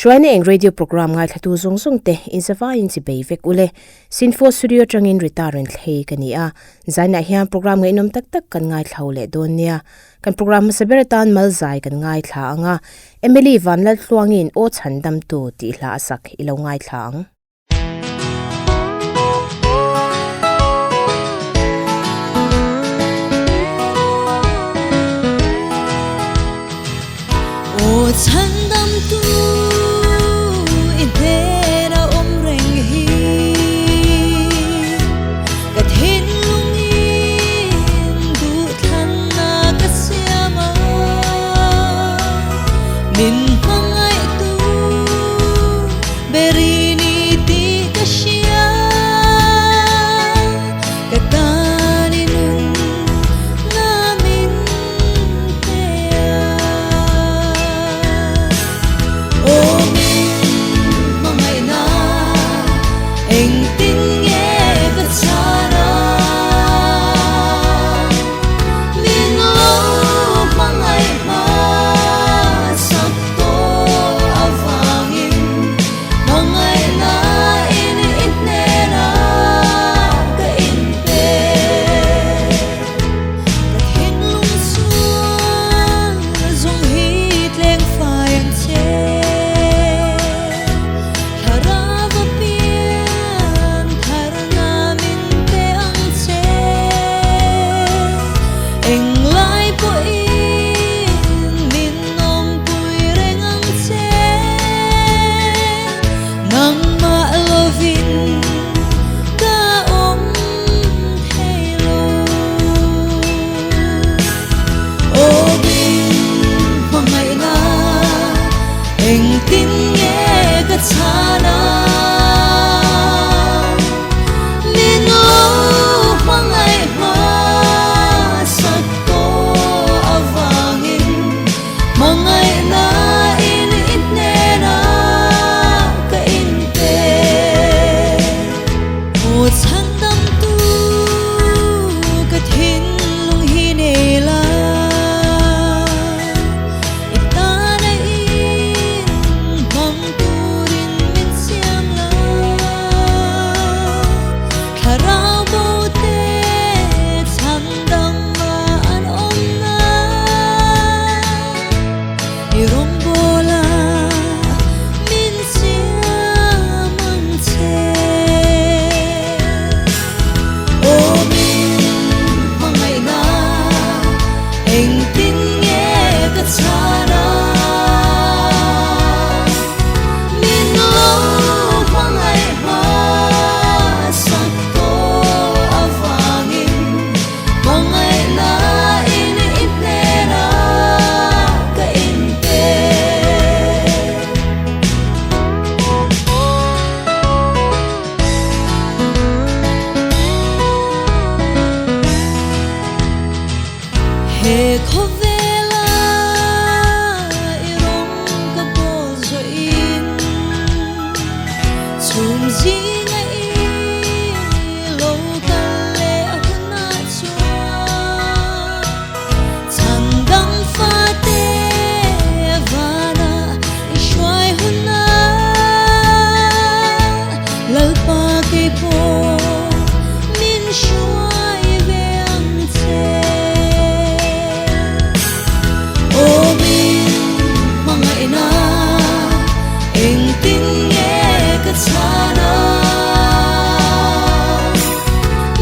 Hruaina eng radio programme ngaithlatu zawng zawng te inzavaiin chi bei vek ule. Sinfo studio atangin Rita rawn thlei ka ni a, zainah hian programme ngaihnawm tak tak kan ngaithlo leh dawn nia. Kan programme hmasa ber atan mal zai kan ngaithla ang a, Emily Vanlaltluangin Aw Chhan Damtu tih hla a sak i lo ngaithla ang. Aw chhandamtu i hnena awm reng hi ka thinlungin duhthlanna ka siam a, min hmangaihtu berini tih ka hria, ka tan i nun na min Ka thinlung chuan zawng hi tleng fai ang che. Thlarau a pian tharna min pe ang che. Englai pawhin min awmpui reng ang che. Nangmah lovin ka awm. Engtin nge ka chhan a min lo hmangaih hmasak tawh avangin hmangaihna in i hnenah ka inpe. Aw chhandamtu ka thinlung hi nei la, i tana in hmang turin min siam la. Thlarau bo te chhandamna an awm na, i rawngbawl a min siam ang che. Aw min hmangaihna engtin nge ka chhan a, min lo hmangaih hmasak tawh avangin Hmangaihna in i hnenah ka inpe. He khawvela i rawng ka bawl zawhin chhum zinga i Lo kal leh hunah chuan chhan dang fate vanah i hruai hunah Lalpa kei pawh min hruai ve ang che. Aw min hmangaihna engtin nge ka chhan a,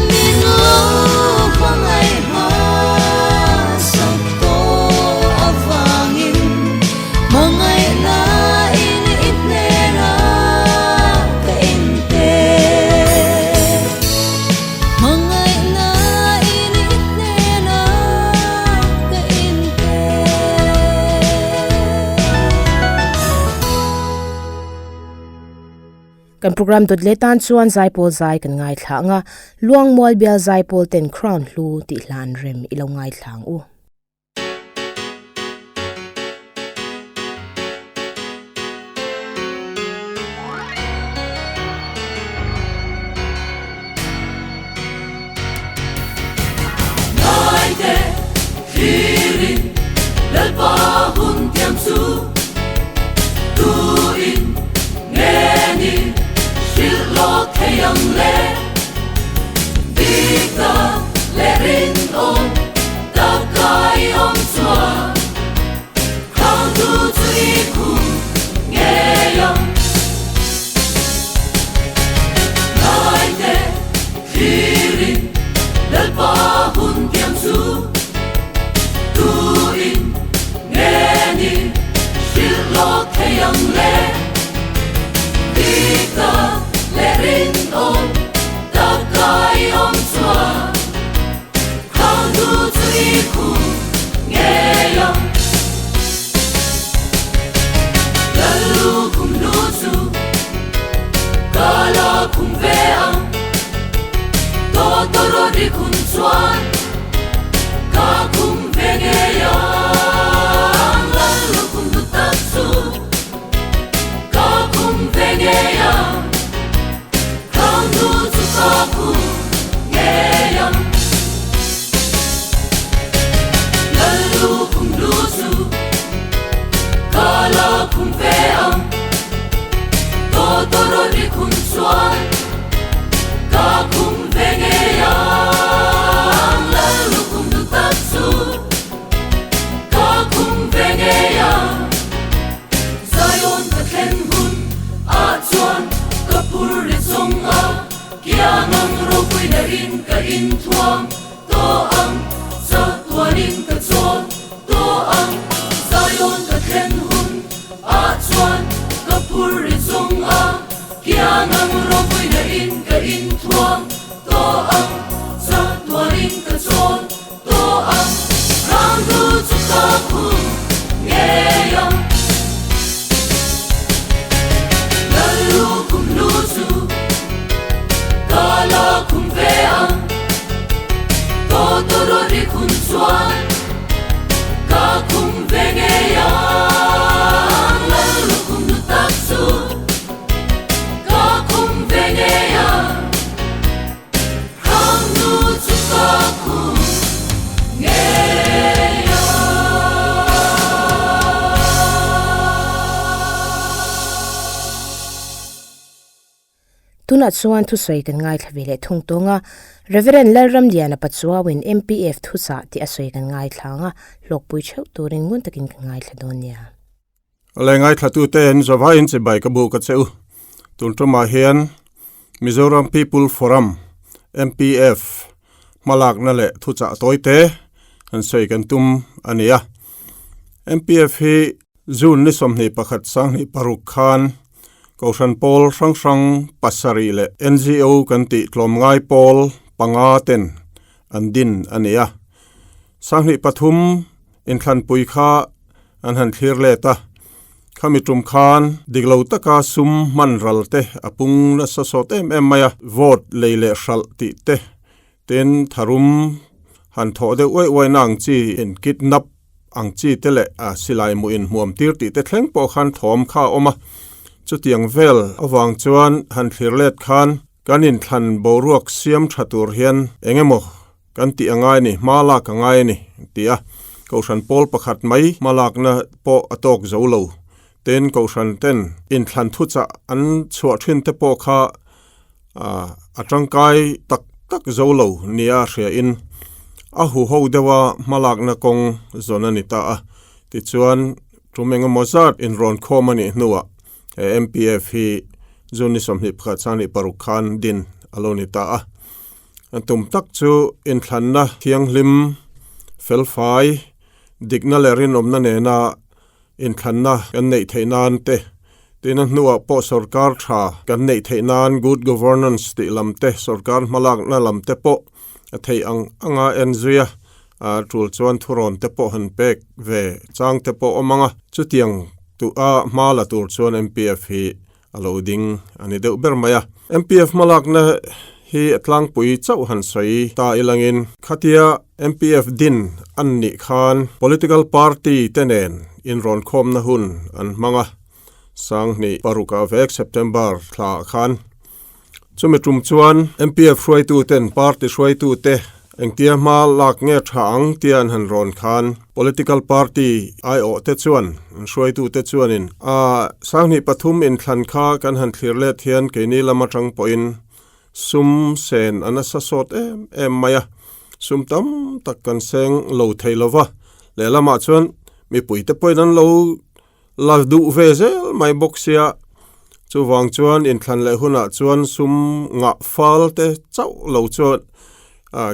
min lo hmangaih hmasak tawh avangin hmangaihna in i hnenah ka inpe. Hmangaihna in i hnenah ka inpe. Kan program dawt leh tan chuan zaipawl zai kan ngaithla ang a, Luangmual bial zaipawl ten Crown hlu tih hlan rem i lo ngaithla ang u. Ngaite thlirin Lalpa hun tiam chu tuin. ang le Dikna leh rinawm taka i awm chuan Crown tu chu i khum ngei ang. Ngaite thlirin Lalpa hun tiang chu tuin nge ni hrilh lawk thei ang le? Dikna leh rinawm taka i awm chuan Crown nu chu i khum ngei ang. Lallu khum lu chu ka la khum ve ang. Tawtawrawt i khum chuan ka khum ve ngei ang. Lallu khum lu tak chu ka khum ve ngei ang. Crown nu chu ka khum ngei ang. Lallu khum lu chu ka la khum ve ang. Tawtawrawt i khum chuan ka khum ve ngei ang. Lallu khum lu tak chu ka khum ve ngei ang. Zion ka thlen hun ah chuan ka phur ri chung a, kiang ang ropui leh in ka inthuam tawh ang, chatuanin ka chawl tawh ang. Zion ka thlen hun ah chuan ka phur ri chung a, kiang ang ropui leh in ka inthuam tawh ang, chatuanin ka chawl tawh ang. Ranglu chu ka khum ngei ang. Lallu khum lu chu ka la khum ve ang. Tawtawrawt i khum chuan ka khum ve ngei ang. Lallu khum lu tak chu ka khum ve ngei ang. Ranglu chu ka khum ngei ang. Tunah chuan thusawi kan ngaithla ve leh thung tawng a, Reverend Lalramliana Pachuauin MPF thuchah tih a sawi kan ngaithla ang a, hlawkpui theuh turin ngun takin kan ngaithla dawn nia. Le ngaithlatute zavaiin chibai ka bu ka che u. Tun tumah hian Mizoram People Forum, MPF, hmalakna leh thuchah tawite han sawi kan tum a ni a. MPF hi June ni 21 26 khan Kohhran pawl hrang hrang pasarih leh NGO kan tih tlawmngai pawl panga ten an din a ni a. 23 inthlanpui kha an han thlir let a, khami tum khan dik lo taka sum hman ral te a pung nasa sawt em em mai a, vote lei leh hralh tih te, tin tharum han thawh deuh uaih uaih na ang chi in kidnap ang chi te leh a silai hmuh in hmuam tir tih te thleng pawh khan thawm kha a awm a, chutiang vel avang chuan han thlir let khan kan inthlan boruak siam tha tur hian eng emaw Kan tih a ngai a ni, hma lak a ngai a ni, ti a. Kohhran pawl pakhat mai hma lakna pawh a tawk zo lo. Tin, Kohhran ten inthlan thuchah an chhuah thin te pawh kha a tangkai tak tak zo lo nia hria in a huho deuha hma lakna kawng zawn a ni ta a. Tichuan, tum engemaw zat inrawn khawm a nih hnuah he MPF hi June ni 21 26 khan din a lo ni ta a. A tum tak chu inthlanna thianghlim, felfai, dikna leh rinawmna nena inthlanna kan neih theih nan te, tina hnuah pawh sorkar tha kan neih theih nan good governance tih lam te, sorkar hmalakna lam te pawh a theih ang anga en zui a, a tul chuan thurawn te pawh han pek ve chang te pawh awm ang a, chutiang tuha hma la tur chuan MPF hi a lo ding a ni deuh ber mai a. MPF hmalakna hi a tlangpui chauh han sawi ta ilangin khatia MPF din an nih khan political party te nen inrawnkhawmna hun an hmang a, Sanghnih parukah vek September thlaah khan Chumi tum chuan MPF hruaituten party hruaitute engtia hma lak nge tha ang tia an han rawn khan political party aiawhte chuan an hruaitute chuanin a 2003 inthlan kha kan han thlir let hian keini lam atang pawhin Sum sen a nasa sawt em em mai a, sum tam tak kan seng lo thei lo va, lehlamah chuan mipuite pawhin an lo la duh ve zel mai bawk sia, chuvang chuan inthlan leh hunah chuan sum ngah fal te chauh lo chuan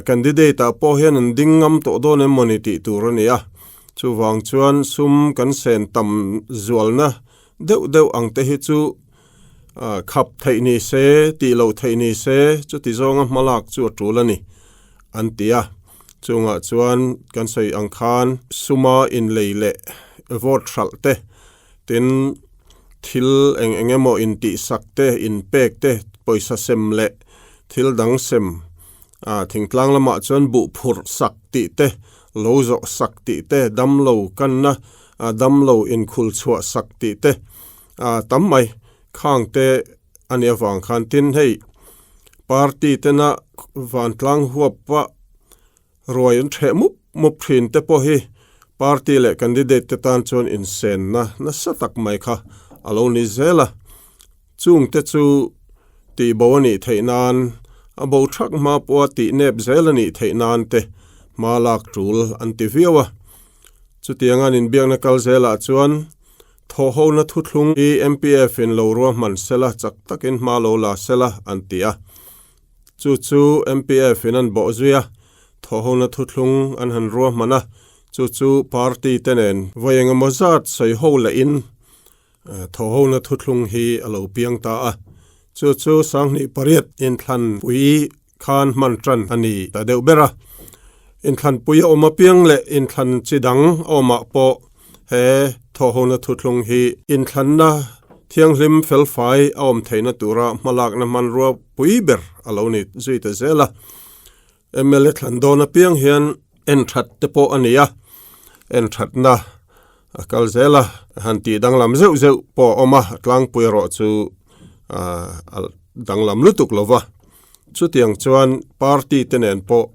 candidate ah pawh hian an ding ngam tawh dawn em mawni tih tur a ni a, chuvang chuan sum kan sen tam zualna deuh deuh ang te hi chu Khap theih ni se, tih loh theih ni se, chuti zawnga hmalak chu a tul a ni, an ti a. Chungah chuan kan sawi ang khan suma inlei leh vote hralh te, tin thil eng eng emaw intihsak te, inpek te, pawisa sem leh thil dang sem, thingtlang lamah chuan buh phurh sak tih te, lo zawh sak tih te, damlo kanna damlo inkhul chhuah sak tih te, A tam mai khang te a nih avang khan tin hei party tena vantlang huap pah ruai an hreh mup mup thin te pawh hi party leh candidate te tan chuan insenna nasa tak mai kha a lo ni zel a, chung te chu tih bo a nih theih nan a bo thak hma pawha tih nep zel a nih theih nan te hma lak tul an ti viau a, chutianga an inbiakna kal zelah chuan Thawhhona thuthlung hi MPF in lo ruahman sela chak takin hma lo la sela an ti a. Chu chu MPF in an bawh zui a, thawhhona thuthlung an han ruahman a, chu chu party te nen vawi engemaw zat sawi ho leh in thawhhona thuthlung hi a lo piang ta a. Chu chu Sanghnih pariat inthlanpui khan hman tan a ni ta deuh ber a. Inthlanpui a awm apiang leh inthlan chi dang a awmah pawh he thawhhona thuthlung hi inthlanna thianghlim felfai a awm theihna tura hmalakna hmanrua pui ber a lo ni zui ta zel a. Mla thlan dawn apiang hian en that te pawh a ni a, en thatna a kal zel a, han tih danglam zeuh zeuh pawh a awm a, a tlangpui erawh chu a danglam lutuk lo va. Chutiang chuan party te nen pawh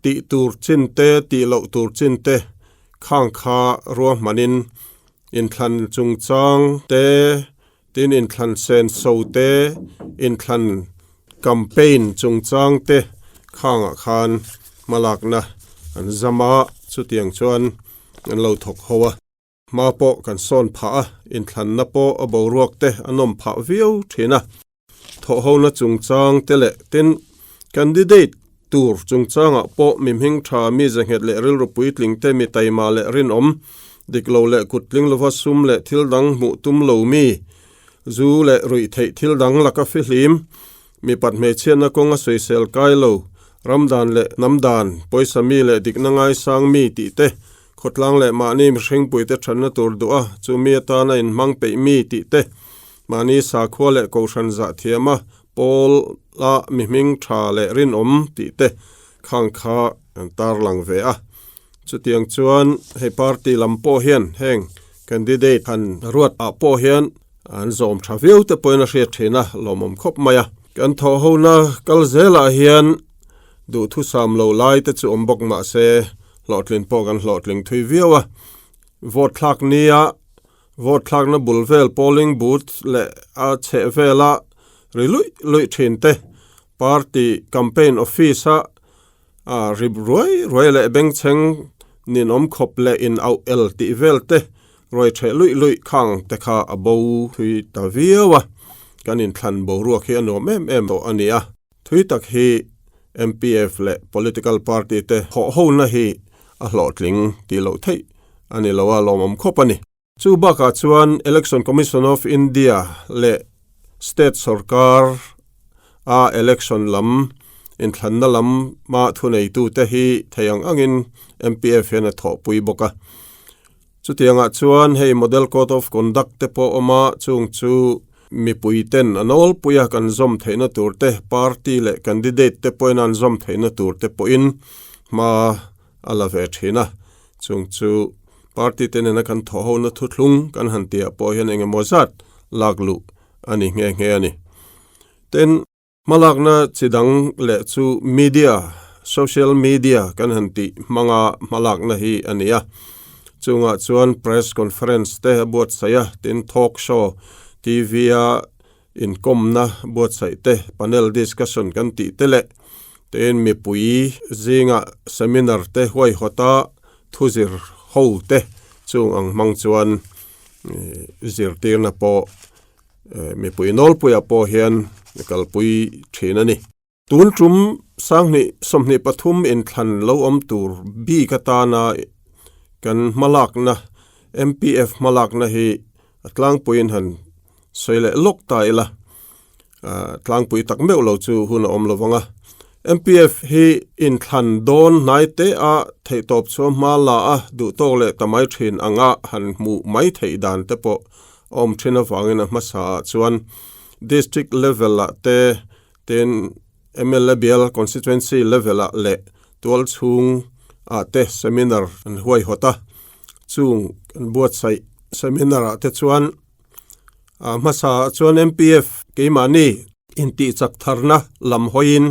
tih tur chin te, tih loh tur chin te khang kha ruahmanin inthlan chungchang te, tin inthlan senso te, inthlan campaign chungchang te khangah khan hmalakna an zam a, chutiang chuan an lo thawk ho a. Hma pawh kan sawn phah a, inthlanna pawh a boruak te a nawm phah viau thin a. Thawhhona chungchang te leh tin candidate tur chungchangah pawh mi hming tha, mi zenghet leh rilru puitling te, mi taima leh rinawm, dik lo leh kut tling lova sum leh thil dang hmuh tum lo mi, zu leh ruih theih thil dang laka fihlim, mipat hmeichhiatna kawnga sawisel kai lo, ram dan leh hnam dan, pawisa mi leh dikna ngaisang mi tih te, khawtlang leh mahni mihringpuite thatna tur duh a, chumi atana inhmang peih mi tih te, Mahni sakhua leh kohhran zah thiama pawl a mi hming tha leh rinawm tih te khang kha an tarlang ve a. Chutiang chuan hei party lam pawh hian heng candidate han ruat ah pawh hian an zawm tha viau te pawhin a hriat thin a, lawmawm khawp mai a. Kan thawhhona kal zelah hian duhthusam lo lai te chu awm bawk mah se hlawhtlin pawh kan hlawhtling thui viau a. Vote thlak nia Vote thlakna bul vel polling booth leh a chheh vela ri luih luih thin te, party campaign office a ri ruai ruai leh bengchheng ninawm khawp leh in auh el tih vel te ruai theh luih luih khang te kha a bo thui ta viau a, kan inthlan boruak hi a nuam em em tawh a ni a. Thui tak hi MPF leh political party te thawh hona hi a hlawhtling tih loh theih a ni lo a, lawmawm khawp a ni. Chu bakah chuan Election Commission of India leh state sorkar a election lam inthlanna lama thuneitute hi thei ang angin MPF hian a thawhpui bawk a. Chutiangah chuan hei Model Code of Conduct te pawh awm a, chung chu mipui ten a nawlpui a kan zawm theihna tur te, party leh candidate te pawhin an zawm theihna tur te pawhin hma a la ve thin a. Chung chu party te nena kan thawh hona thuthlung kan han tihah pawh hian engemaw zat lak luh a ni nghe nghe a ni. Tin. Hmalakna chi dang leh chu media, social media kan han tih hmanga hmalakna hi a ni a. Chungah chuan press conference te a buatsaih a, tin talk show, TV a Inkawmna buatsaih te, panel discussion kan tih te leh tein mipui zinga seminar te huaihawta thuzir ho te chung ang hmang chuan zirtirna pawh mipui nawlpuiah pawh hian kalpui thin a ni. Tun tum sanghnih 23 inthlan lo awm tur bik atana kan hmalakna MPF hmalakna hi a tlangpuiin han sawi leh lawk ta ila, tlangpui tak meuh lo chu hun a awm lo vang a. MPF hi inthlan dawn hnai te a theihtawp chhuah hma la a duhtawk leh ta mai thin anga han hmuh mai theih dan te pawh a awm thin avangin a hmasa ah chuan District level ah te Tin, mla bial constituency level ah leh tual chhung ah te seminar an huaihawt a, chung kan buatsaih seminar ah te chuan a hmasa ah chuan MPF keimahni intih chak tharna lam hawiin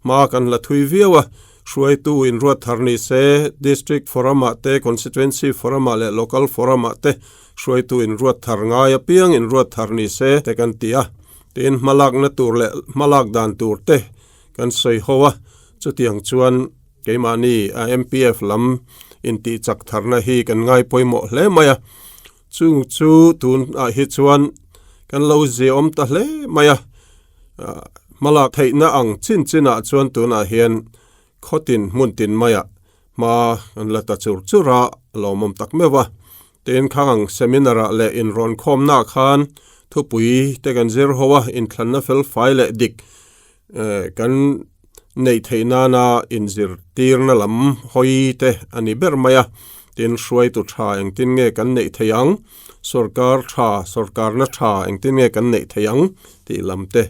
hma kan la thui viau a, hruaitu inruat thar ni se district forum ah te constituency forum ah leh local forum ah te hruaitu inruat thar ngai apiang inruat thar ni se te kan ti a. Tin, hmalakna tur leh hmalak dan tur te kan sawi ho a, chutiang chuan keimahni a MPF lam intih chak tharna hi kan ngai pawimawh hle mai a, chung chu tunah hi chuan kan lo ziaawm ta hle mai a, hmalak theihna ang chin chinah chuan tunah hian khawtin hmun tin maiah hma an la ta chur chur a, lawmawm tak meuh a. Tin, khang ang seminar ah leh inrawn khawmna ah khan thupui te kan zir ho a, inthlanna fel fai leh dik kan neih theih nana inzirtirna lam hawi te a ni ber mai a. Tin, hruaitu tha engtin nge kan neih theih ang, sorkar tha, sorkarna tha engtin nge kan neih theih ang tih lam te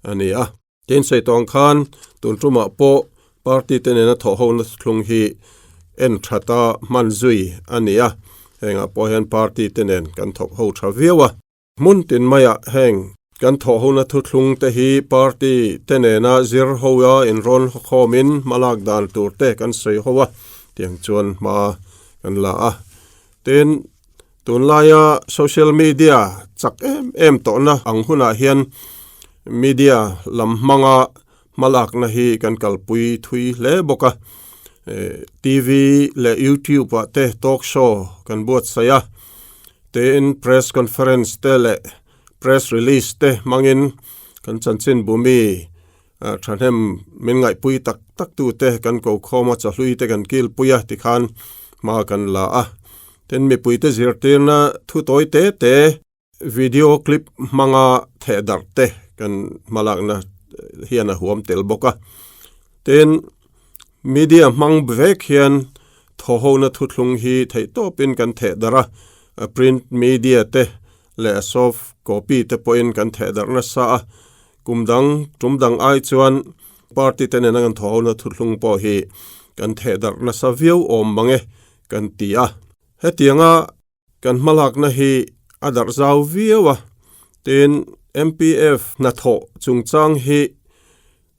a ni a. Tin, sawi tawh ang khan tun tumah pawh party te nena thawh hona thlung hi en thata hman zui a ni a, hengah pawh hian party te nen kan thawk ho tha viau a. Hmun tin maiah heng kan thawh hona thuthlung te hi party te nena zir ho a inrawn khawmin hmalak dan tur te kan sawi ho a, tiang chuan hma kan la a. Tin, tunlaia social media chak em em tawhna ang hunah hian media lam hmanga hmalakna hi kan kalpui thui hle bawk a. TV leh YouTube ah te talk show kan buatsaih a, tin press conference te leh press release te hmangin kan chanchinbu mi Thahnem min ngaihpui tak tak tu te kan ko khawm a, chawhlui te kan kilpui a tikhan hma kan la a. Tin, mipuite zirtirna thu tawi te te video clip hmanga theh darh te kan hmalakna hian a huam tel bawk a. Tin, media hmang vek hian thawhona thuthlung hi theihtawpin kan theh darh a, print media te leh a soft copy te pawhin kan theh darh nasa a. Kum dang, tum dang ai chuan party te nena kan thawhona thuthlung pawh hi kan theh darh nasa viau awm mang e kan ti a. Hetianga kan hmalakna hi a darh zau viau a, tin MPF hnathawh chungchang hi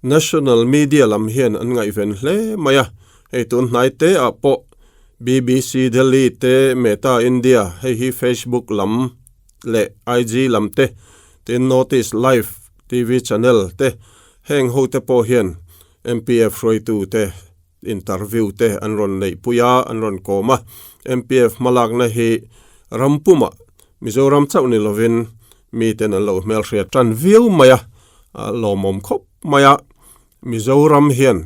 National media lam hian an ngaihven hle mai a, hei tun hnai te ah pawh BBC Delhi te Meta India hei hi Facebook lam leh IG lam te tin Notice Live TV channel te heng ho te pawh hian MPF hruaitu te interview te an rawn neih pui a, an rawn kawm a. MPF hmalakna hi ram pumah Mizoram chauh ni lovin miten an lo hmelhriat tan viau mai a, a lawmawm khawp mai a. Mizoram hian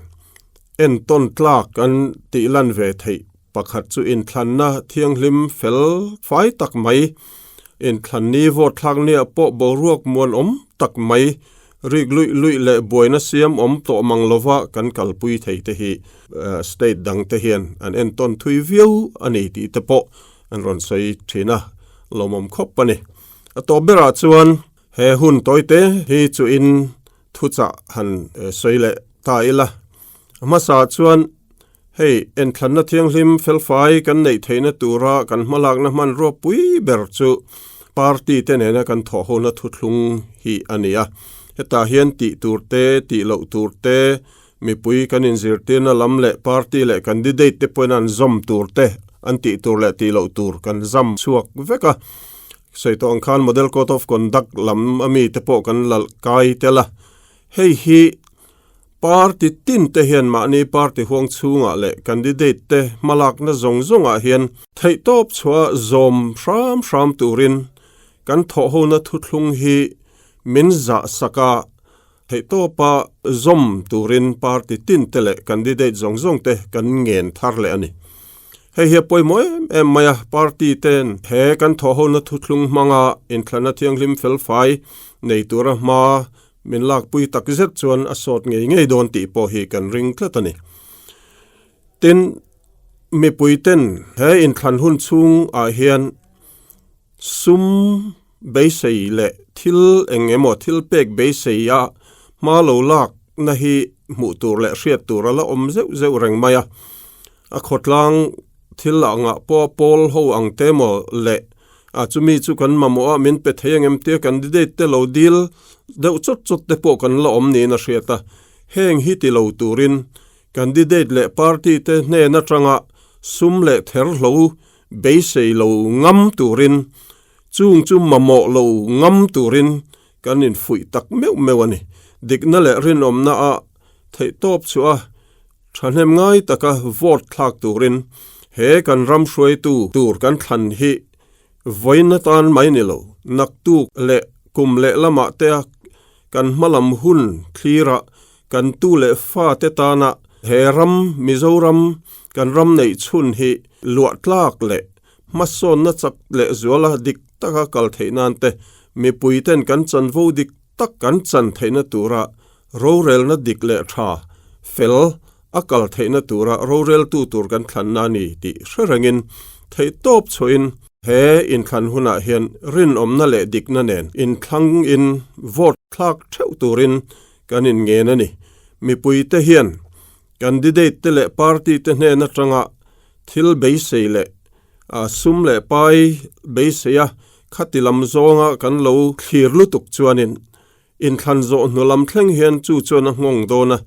entawn tlak an tih lan ve theih pakhat chu inthlanna thianghlim fel fai tak mai, inthlanni vote thlak nia pawh boruak muanawm tak mai, rik luih luih leh buaina siam awm tawh mang lova kan kalpui thei te hi state dang te hian an entawn thui viau a ni tih te pawh an rawn sawi thin a, lawmawm khawp a ni. A tawp berah chuan he hun tawite hi chu in thuchah han sawi leh ta ila. A hmasa chuan hei enthlanna thianghlim felfai kan neih theihna tura kan hmalakna hmanrua pui ber chu party te nena kan thawhhona thuthlung hi a ni a. Hetah hian tih tur te, tih loh tur te, mipui kan inzirtirna lam leh party leh candidate te pawhin an zawm tur te, an tih tur leh tih loh tur kan zam chhuak vek a. Sawi tawh ang khan Model Code of Conduct lam ami te pawh kan la kai tel a, hei hi party tin te hian mahni party huang chhungah leh candidate te hmalakna zawng zawngah hian theihtawp chhuah zawm hram hram turin kan thawhhona thuthlung hi min zah sak a, theihtawpa zawm turin party tin te leh candidate zawng zawng te kan ngen thar leh a ni. Hei hi a pawimawh em em mai a, party ten he kan thawhhona thuthlung hmanga inthlana thianghlim felfai nei tura hma min lakpui tak zet chuan a sawt ngei ngei dawn tih pawh hi kan ring tlat a ni. Tin, mipui ten he inthlan hun chhungah hian Sum beisei leh thil eng emaw thil pek beisei a hma lo lak na hi hmuh tur leh hriat tur a la awm zeuh zeuh reng mai a. A khawtlang thil ah ngah pawh a pawl ho ang te maw leh a chumi chu kan mamawh a min pe thei ang em tia candidate te lo dil deuh chawt chawt te pawh kan la awm niin a hriat a. Heng hi ti lo turin candidate leh party te hnen atanga sum leh therhlo Beisei lo ngam turin, chung chu mamawh lo ngam turin kan infuih tak meuh meuh a ni. Dikna leh rinawmna a theihtawp chu a thahnem ngai taka vote thlak turin he kan ram hruaitu tur kan thlan hi vawiin atan mai ni lo, naktuk leh kum leh lamah te a kan hmalam hun thlirah kan tu leh fate tana he ram Mizoram kan ram neih chhun hi luah tlak leh hmasawnna chak leh zuala dik taka kal theih nan te mipui ten kan chanvo dik tak kan chan theihna tura rorelna dik leh tha fel a kal theihna tura roreltu tur kan thlanna a ni tih hre rengin theihtawp chhuahin he inthlan hunah hian rinawmna leh dikna nen inthlangin vote thlak theuh turin kan inngen a ni. Mipuite hian candidate te leh party te hnen atanga thil beisei leh sum leh pai beisei a khati lam zawnga kan lo thlir lutuk chuanin inthlan zawh hnu lam thleng hian chu chuan a nghawng dawn a,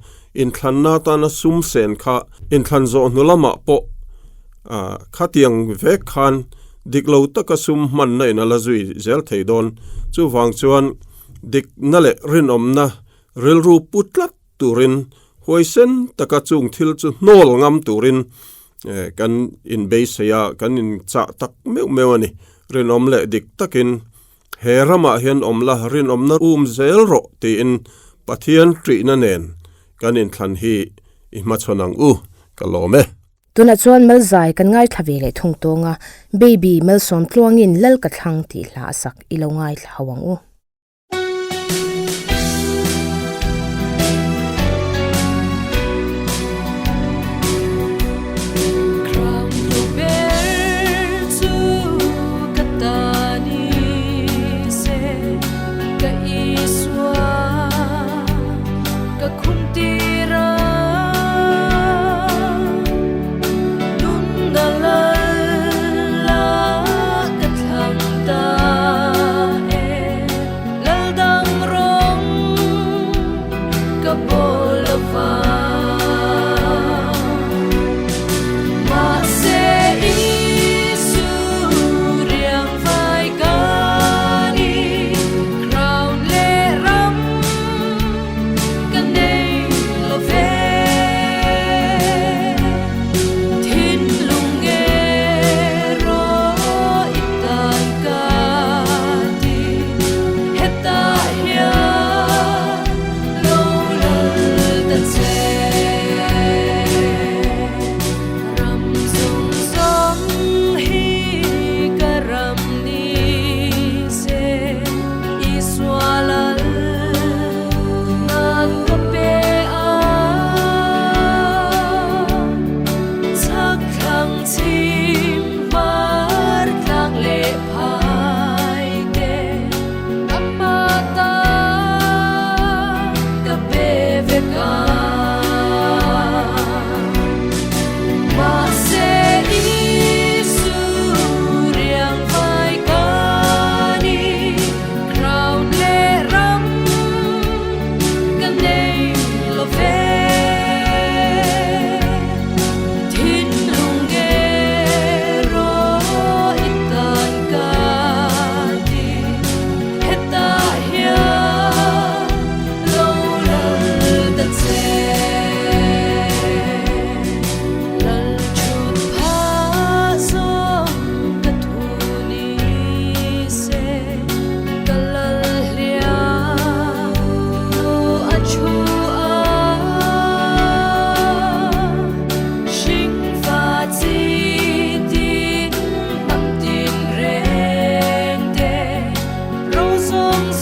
inthlanna atana sum sen kha inthlan zawh hnu lamah pawh khatiang vek khan dik lo taka sum hmanna in a la zui zel thei dawn. Chuvang chuan Dikna leh rinawmna rilru pu tlat turin huaisen taka chung thil chu hnawl ngam turin kan inbeisei a, kan inchah tak meuh meuh a ni. Rinawm leh dik takin he ramah hian awm la, rinawmna um zel rawh tiin Pathian ṭihna nen kan inthlan hi i hmachhawn ang u, ka lawm e. Tunah chuan Malzai kan ngaithla ve leh thung tawng a, Baby Malsawm tluangin Lal ka thlang tih hla a sak i lo ngaithla ho ang u.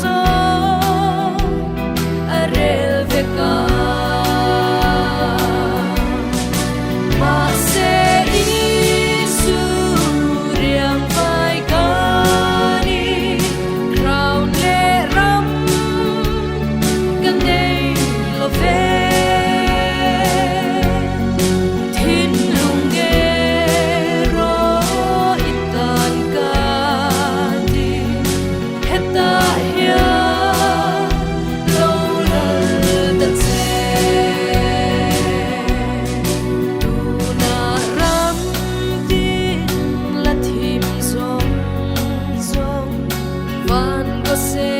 zawng a rel vek a. Mahse Isu riang vai ka ni, crown leh ram ka nei lo ve. Thinlung nge rawh i tan ka ti, hetah hian lo lal ta che. Tunah ram tin la thim zawng zawng van kaw se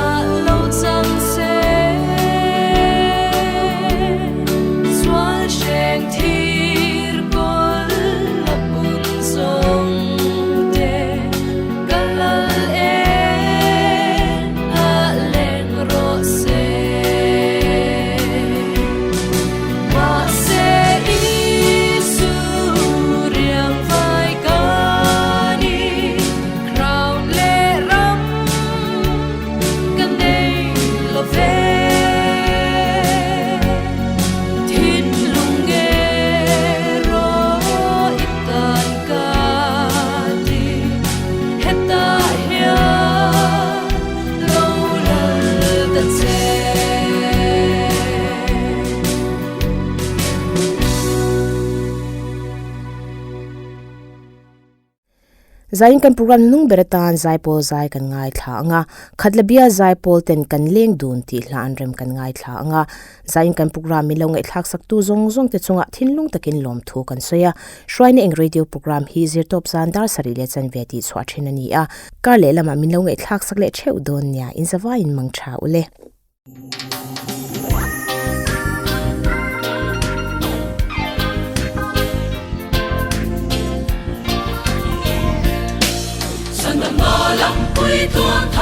ah lo chang se. Sual hreng thir kawl la pun zawng te ka lal e ah leng rawh se. Mahse Isu riang vai ka ni, crown leh ram ka nei lo ve. Thinlung nge rawh i tan ka ti, hetah hian lo lal ta che. Zaiin kan program hnung ber atan Zaipawl zai kan ngaithla ang a, Khatlabia Zaipawl ten kan leng dun tih hla an rem kan ngaithla ang a. Zaiin kan program min lo ngaihthlak saktu zawng zawng te chungah thinlung takin lawmthu kan sawi a. Hruaina eng radio program hi zirtawp zan dar sarih leh chanve tih chhuah then a ni a. Kar lehlamah min lo ngaihthlak sak leh theuh dawn nia, inzavaiin mang tha ule. Chhandamna lampui tuan.